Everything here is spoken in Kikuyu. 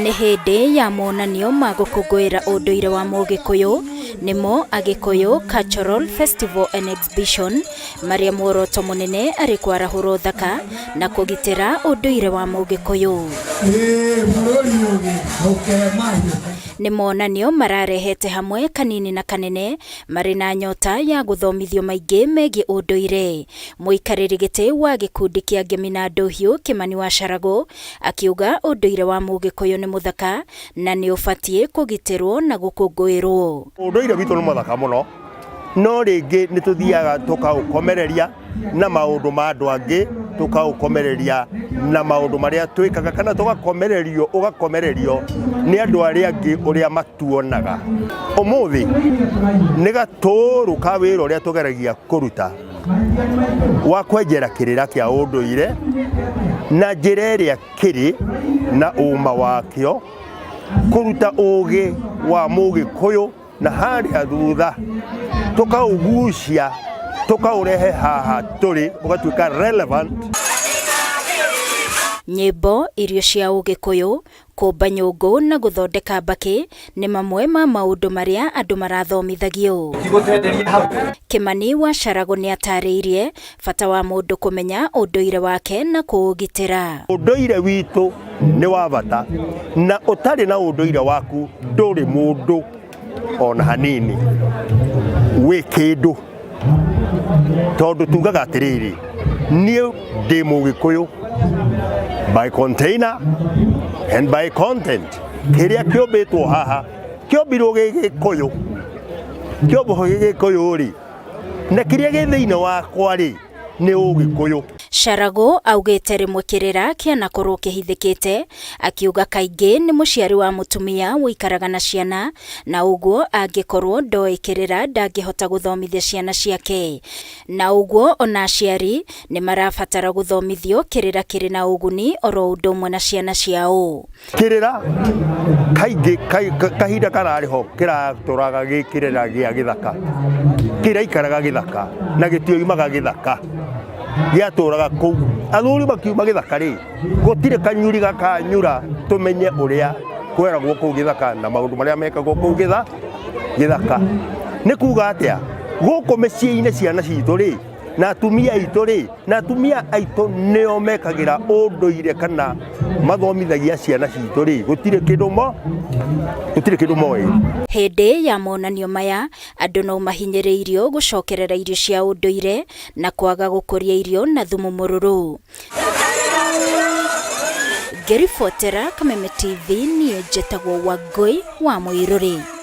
Nĩ hĩndĩ ya monanio ma gũkũngũĩra ũndũire wa Mũgĩkũyũ, nĩmo Agĩkũyũ Cultural Festival and Exhibition, marĩa muoroto mũnene arĩ kwarahũra ũthaka na kũgitĩra ũndũire wa Mũgĩkũyũ. Nĩ monanio mararehete hamwe kanini na kanene marĩ na nyota ya gũthomithio maingĩ megiĩ ũndũire. Mũikarĩri gĩtĩ wa gĩkundi kĩa Ngemi na Ndũhiũ Kĩmani wa Caragũ akiuga ũndũire wa Mũgĩkũyũ nĩ mũthaka na nĩ ũbatiĩ kũgitĩrwo na gũkũngũĩrwo. Ũndũire witũ nĩ mũthaka mũno, no rĩngĩ nĩ tũthiaga tũkaũkomereria na maũndũ ma andũ angĩ, tũkaũkomereria na maũndũ marĩa twĩkaga kana tũgakomererio, ũgakomererio nĩ andũ arĩa angĩ ũrĩa matuonaga. Ũmũthĩ nĩ gatũrũ ka wĩra ũrĩa tũgeragia kũruta wa kwenjera kĩrĩra kĩa ũndũire na njĩra ĩrĩa kĩrĩ na ũma wakĩo, kũruta ũgĩ wa Mũgĩkũyũ na harĩa thutha tũkaũgucia tũkaũrehe haha tũrĩ ũgatuĩka relevant. Nyĩmbo, irio cia Ũgĩkũyũ, kũmba nyũngũ na gũthondeka mbakĩ nĩ mamwe ma maũndũ marĩa andũ marathomithagio. Kĩmani wa Caragũ nĩatarĩirie bata wa mũndũ kũmenya ũndũire wake na kũũgitĩra. Ũndũire witũ nĩ wa bata na ũtarĩ na ũndũire waku ndũrĩ mũndũ ona hanini, wĩ kĩndũ. Tondũ tugaga atĩrĩrĩ, niĩ ndĩ Mũgĩkũyũ by container and by content. Kĩrĩa kĩũmbĩtwo haha kĩombirwo gĩ Gĩkũyũ, kĩombwo gĩ Gĩkũyũ rĩ, na kĩrĩa gĩ thĩinĩ wakwa rĩ, nĩ Ũgĩkũyũ. Caragũ augĩte rĩmwe kĩrĩra kĩanakorwo kĩhithĩkĩte, akiuga kaingĩ nĩ mũciari wa mũtumia ũikaraga na ciana na ũguo angĩkorwo ndoĩ kĩrĩra ndangĩhota gũthomithia ciana ciake. Na ũguo ona aciari nĩ marabatara gũthomithio kĩrĩra kĩrĩ na ũguni oro ũndũ ũmwe na ciana ciao. Kĩrĩra kaingĩ kahinda kararĩ ho kĩratũraga gĩ kĩrĩra gĩa gĩthaka, kĩraikaraga gĩthaka na gĩtioimaga gĩthaka, gĩatũraga kũu. Athuri makiuma gĩthaka rĩ, gũtirĩ kanyuri gakanyura tũmenye ũrĩa kweragwo kũu gĩthaka na maũndũ marĩa mekagwo kũu gĩthaka. Nĩ kuga atĩa? Gũkũ mĩciĩ-inĩ ciana citũ rĩ, na atumia aitũ rĩ, na atumia aitũ nĩo mekagĩra ũndũire kana mathomithagia ciana citũ rĩ, gũtirĩ kĩndũ mo, gũtirĩ kĩndũ moĩ. Hĩndĩ ya monanio maya, andũ no mahinyĩrĩirio gũcokerera irio cia ũndũire na kwaga gũkũria irio na thumu mũrũrũ. Ngĩribotera Kameme TV, niĩ njĩtagwo Wangũi wa Mũirũrĩ.